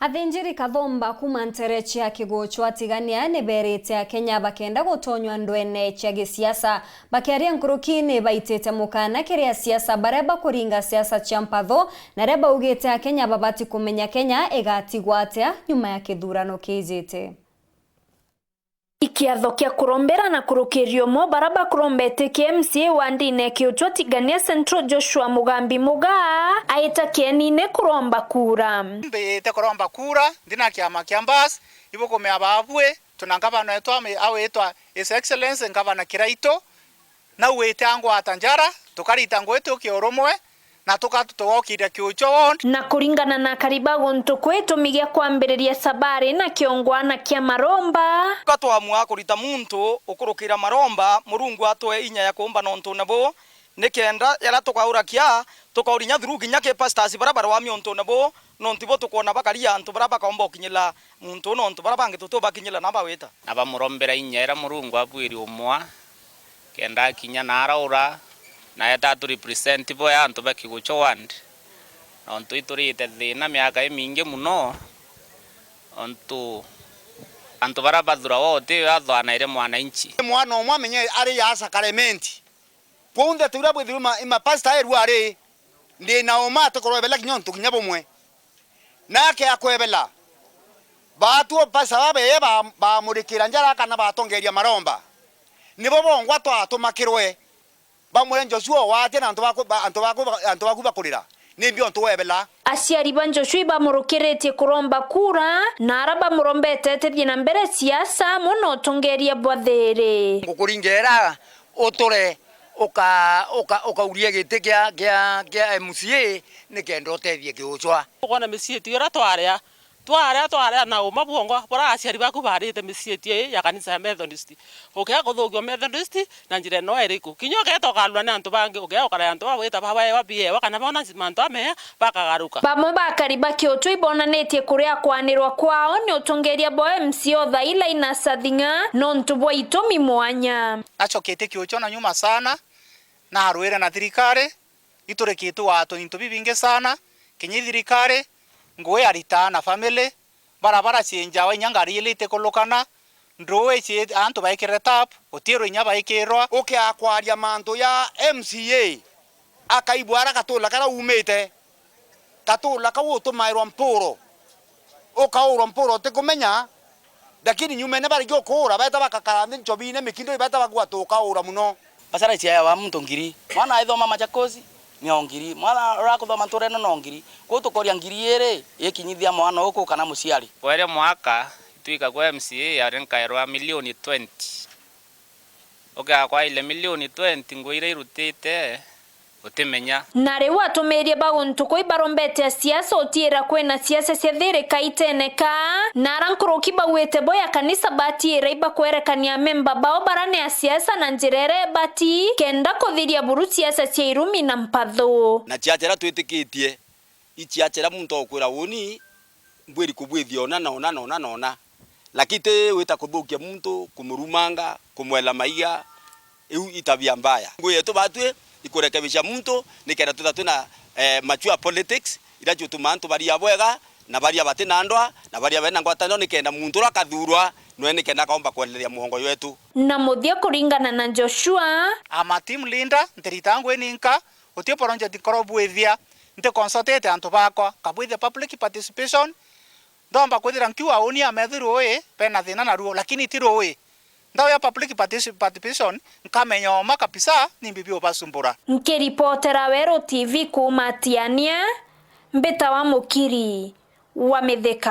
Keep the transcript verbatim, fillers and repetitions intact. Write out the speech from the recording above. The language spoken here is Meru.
Athinjiri kathomba kuuma nteere cia Kiguchwa Tigania ni beerite Akenya bakenda gutonywa ndwene cia gisiasa. Bakiaria nkuruki, ni baitite mukana kiri asiasa baria bakuringa siasa cia mpatho, na aria baugite Akenya babati kumenya Kenya igatigwa atia nyuma ya kithurano kiijite. Ikiatho kia kurombera na kurukiria umwe baria bakurombete ki M C A wa ndine Kiuchwa Tigania Central Joshua Mugambi Mugaa aita kienine kuromba kura. Mbite kuromba kura, ndina kiama kia Mbas, ibukumea babui, tuna ngavana wetu ame-, awitwa His Excellency Ngavana Kiraitu, na wite angwata njara, tukarita ngugi tukia urumwe, na tuka-, tugokiria Kiuchwa ward. Na kuringana na akari ba guntu kwi, gitumi gia kwambiriria sabari na kiongwana kia maromba. Ka twamua kurita muntu ukurukira maromba, Murungu atwe inya ya kuumba nontune buu, nikenda yaria tukaura kia, tukaurinya through kinya ki pastors baria barwami untune buu, nontu bo tukwona bakaria antu baria bakaumba ukinyila muntu, nontu baria bangi tutiubakinyila na bawita. Na bamurombera inya iria Murungu abwiri umwa, kenda akinya na araura, na eta tu represent bo ya antu ba Kiguchwa ward. Nontu iturite thina miaka imingi muno, ontu antu baria bathurawa uti athwanaire mwananchi. Mwana umwe amenye ari ya sacrament. Kwou ndeto iria bwithirwe ima, ima pastor erua ari, ndi na uma atikorwa ebela kinya untu kinya bumwe. Nake akwebela. Baatu pastor babeye ba, bamurikira njara kana batongeria maromba. Nibo bongwa twatumakirwe. Bamwire Joshua watia na antu baku, ba, antu baku, ba, antu baku bakurira. Nimbi untu webela? Aciari ba Joshua ibamurukiritie kuromba kura, na ara bamurombete etithie na mbere siasa amwe na utongeria bwa thiiri. Ngukuringera uture uka, uka, ukaurie giti kia, kia, kia M C A nikenda utethie Kiuchwa. Ukwona micii itu iria twarea, twarea, twarea na uma bwongwa buria aciari baku baarite micii itu ii ya kanisa ya Methodist. Ukea kuthukia Methodist na njira ino iriku? Kinya ukeeta ukarua ni antu bangi, ukea ukara antu bagwita bawewa biewa kana bona mantu amea bakagaruka. Bamwe ba akari ba Kiuchwa ibonanitie kuria kwanirwa kwao ni utongeria bwa M C A o thaila Linus Athing'a nontu bwa itumi mwanya. Nachoketie Kiuchwa na nyuma sana, na arwire na thirikari, iturikitwe watwe into bibingi sana, kinya ithirikari, ngugi ya ritaa na family, barabara cienjawa inya ngari ili itikulukana, nduu ici antu baikirire tap, utirwe inya baikirwa. Ukia kwaria mantu ya M C A, akaibwa ara gatula karia umite. Gatula kau utumairwa mpuro. Ukaurwa mpuro utikumenya, lakini nyumene barikia ukuura, baeta bakakara nthi ncobine mikindo, ibaeta bagwata ukaura muno. Basara iciaewa muntu ngiri. Mwana aithoma Machakos, ni o ngiri. Mwana urakuthoma nturene no ngiri. Kwou tukoria ngiri iri, ikinyithia mwana uku kana muciari? Kwere mwaka, itwika kwa M C A yari nkaerwa milioni twenty. Ukea kwaile milioni twenty, nguo iria irutite, utimenya. Na riu atumiirie ba guntu kuu ibarombete asiasa utiira kwina siasa cia thiri kaiteneka, na ara nkuruki bauite bo ya kanisa batiira ibakwerekania amemba bao bara ni asiasa na njira iria ibati, kenda kuthiria buru siasa cia irumi na mpathu. Na ciacha iria twitikitie, i ciacha iria muntu agukwira uuni, mbwiri kubwithia ona na ona na ona na ona. Lakini ti wita kuthukia muntu, kumurumanga, kumwela maiga, iu i tabia mbaya. Ngugi yetu batwi i kurekebisha muntu, nikenda twithirwa twina, eh, mature politics, iria ciutuma antu baria bwega, na baria bati na ndwa, na baria bena ngwataniro, nikenda muntu uria akathurwa, nwe nikenda akaomba kwenderea mugongo jwetu. Na muthia kuringana na Joshua. I'm a team leader, ntirita ngugi ninka, guti project nkorwo bwithia, nti consultate antu bakwa, kabwithia public participation, ndomba kwithira nkiuga uuni amethirwe ui, bena thina naruo, lakini ti rui. Ndauya public particip-, participation, nkamenya uma kabisa nimbi biubasumbura. Nkiripotera Weru T V kuuma Tiania, mbitawa Mukiri wa Mithika.